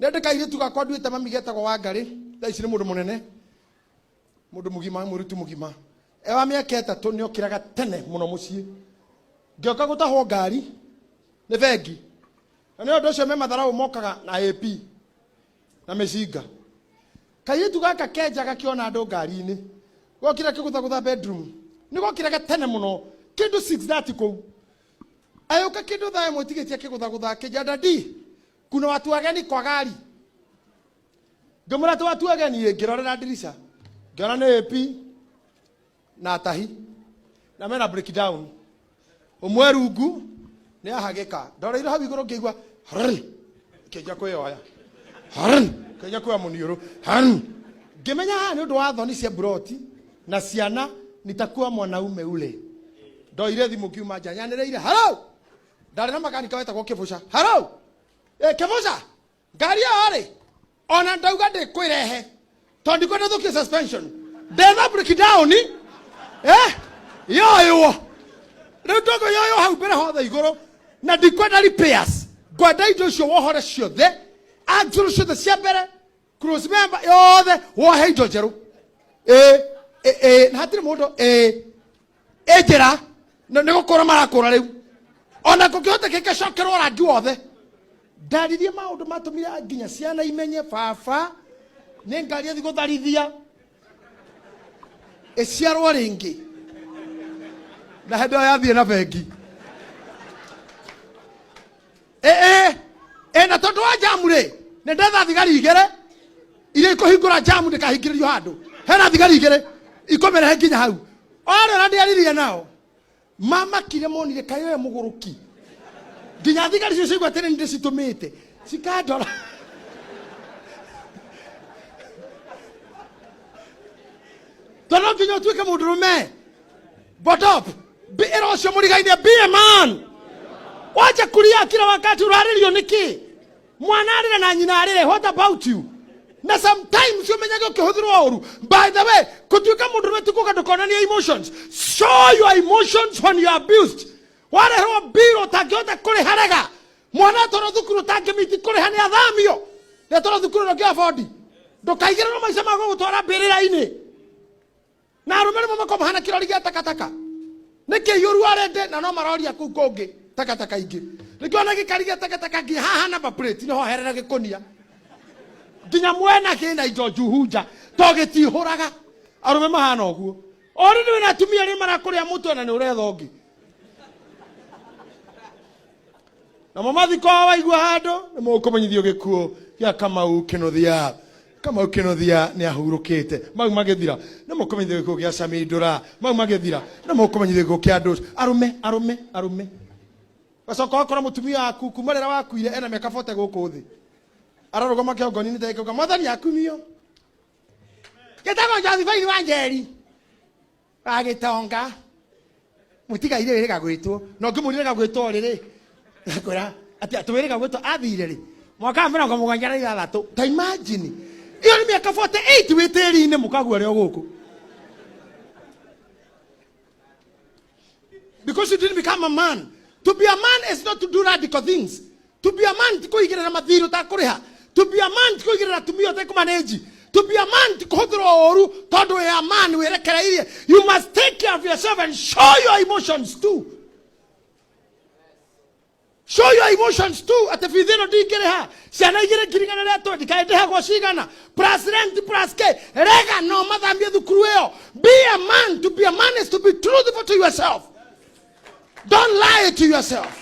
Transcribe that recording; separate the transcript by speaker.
Speaker 1: Nĩ ndĩ kairĩtu gakwa nduĩte mami getagwo Wangarĩ, thaa ici nĩ mũndũ mũnene, mũndũ mũgima, mũirĩtu mũgima. E wa mĩaka 3 nĩ okĩraga tene mũno mũciĩ. Ngĩoka gũtahwo ngari nĩ bengi. Na nĩ ũndũ ũcio me matharaũ mokaga na AP na mĩcinga. Kairĩtu gaka kenja gakĩona andũ ngari-inĩ. Gokĩra kĩgũthagũtha bedroom. Nĩ gokĩraga tene mũno kĩndũ 6:30 kũu. Agĩũka kĩndũ thaa 1 tigĩtie akĩgũthagũtha akĩnjĩra daddy kuna watu wageni kwa gari. Ngĩmwĩra atĩ watu ageni ĩ, ngĩrorera ndirica ngĩona nĩ AP na atahi na mena breakdown. Ũmwe rungu nĩ ahagĩka, ndoreire hau igũrũ ngĩigua harn, ngĩanjia kwĩyoya harn, ngĩanjia kuoya mũniũrũ harn, ngĩmenya haha nĩ ũndũ wa thoni cia mburoti na ciana nitakuwa mwanaume ule. Ndoire thimũ ngiuma nja nyanĩrĩire haro, ndarĩ na makanika wetagwo Kĩbũca, haro ĩ Kĩbũca, ngari ĩyo rĩ ona ndauga ndĩkwĩrehe tondũ ndikwenda thũkie suspension, ndetha breakdown yoywo rĩu ndogo yoywo hau mbere hothe igũrũ, na ndikwenda repairs, ngwenda indo icio wohore ciothe, axle ciothe cia mbere, cross member yothe wohe indo njerũ. Ĩ ĩ ĩ na hatirĩ mũndũ ĩ ĩ njĩra nĩ gũkũra marakũra rĩu, ona kũngĩhotekeka cokerwo rangi wothe. Ndaririe maũndũ matũmire nginya ciana imenye baba nĩ ngari ĩthiĩ gũtharithia ĩciarwo rĩngĩ, na hĩndĩ ĩyo yathiĩ na bengi. Ĩ ĩ ĩ na tondũ wa jamu rĩ, nĩ ndetha thigari igĩrĩ iria ikũhingũra jamu ndĩkahingĩrĩrio handũ. Hena thigari igĩrĩ ikũmĩrehe nginya hau. Othe na ndĩaririe nao mamakire monire kaĩ ũyũ mũgũrũki, nginya thigari icio ciaigua atĩ nĩ ndĩcitũmĩte cikandora. Tondũ no nginya ũtuĩke mũndũrũme. Botop ĩra ũcio mũrigaine, be a man. Wacha kulia kila wakati, ũrarĩrio nĩkĩ? Mwana arĩre na nyina arĩre, what about you? Na sometimes ũmenyage ũkĩhũthĩrwo ũru. By the way, gũtuĩka mũndũrũme ti kuga ndũkonanie emotions. Show your emotions when you are abused. Wareherwo mbirũ ũtangĩhota kũrĩha, rega. Mwana atwarwo thukuru ũtangĩmiti kũrĩha, nĩ athamio, nĩ atwarwo thukuru ĩrĩa ũngĩ-afford. Ndũkaigĩrĩrwo maica ma gũgũtwara mbĩrĩra-inĩ. Na arũme rĩmwe makoragwo mahana kĩrori gĩa takataka, nĩ kĩiyũru arende na no maroria kũu kũngĩ takataka ingĩ. Nĩkĩo ona gĩkari gĩa takataka nginya haha number plate nĩho herera gĩkũnia nginya mwena kĩna indo njuhu nja to gĩtihũraga. Arũme mahana ũguo. Already wĩna atumia arĩa marakũrĩa mũtwe na nĩ ũretha ũngĩ. Namo mathiko waigua handũ nĩ mũkũmenyithio gĩkuũ gĩa Kamau Kĩnuthia. Kamau Kĩnuthia nĩ ahurũkĩte. Mau magĩthira nĩ mũkũmenyithio gĩkuũ gĩa Samindũra. Mau magĩthira nĩ mũkũmenyithio gĩkuũ kĩa andũ arũme arũme arũme. Gacoka wakora mũtumia waku kuma rĩrĩa wakuire ena mĩaka 40 gũkũ thĩ, ararũgama kĩongoni-inĩ ndagĩka mwathani akumio. Gĩtagwo Josephine wa Njeri wa gĩtonga, mũtigaire wĩrĩga gwĩtwo, na ũngĩmũrĩrĩga gwĩtwo rĩrĩ akwĩra atĩ twĩrĩga gwĩtwo athire rĩ mwaka wa 76. Ta imagine, ĩyo nĩ mĩaka 48 wĩ tĩri-inĩ, mũkagua rĩo gũkũ because you didn't become a man. To be a man is not to do radical things. To be a man ti kũigĩrĩra mathirĩ ũtakũrĩha. To be a man ti kũigĩrĩra atumia ũtekũmanĩnji. To be a man ti kũhũthĩrwo ũru tondũ wĩ a man wĩrekereirie. You must take care of yourself and show your emotions too. Show your emotions too. Atĩ bithi ĩno ndingĩrĩha, ciana igĩrĩ ngirigana rĩa twendi kaĩ ndĩhagwo cigana, plus rent plus k, rega no mathamie thukuru ĩyo. Be a man. To be a man is to be truthful to yourself. Don't lie to yourself.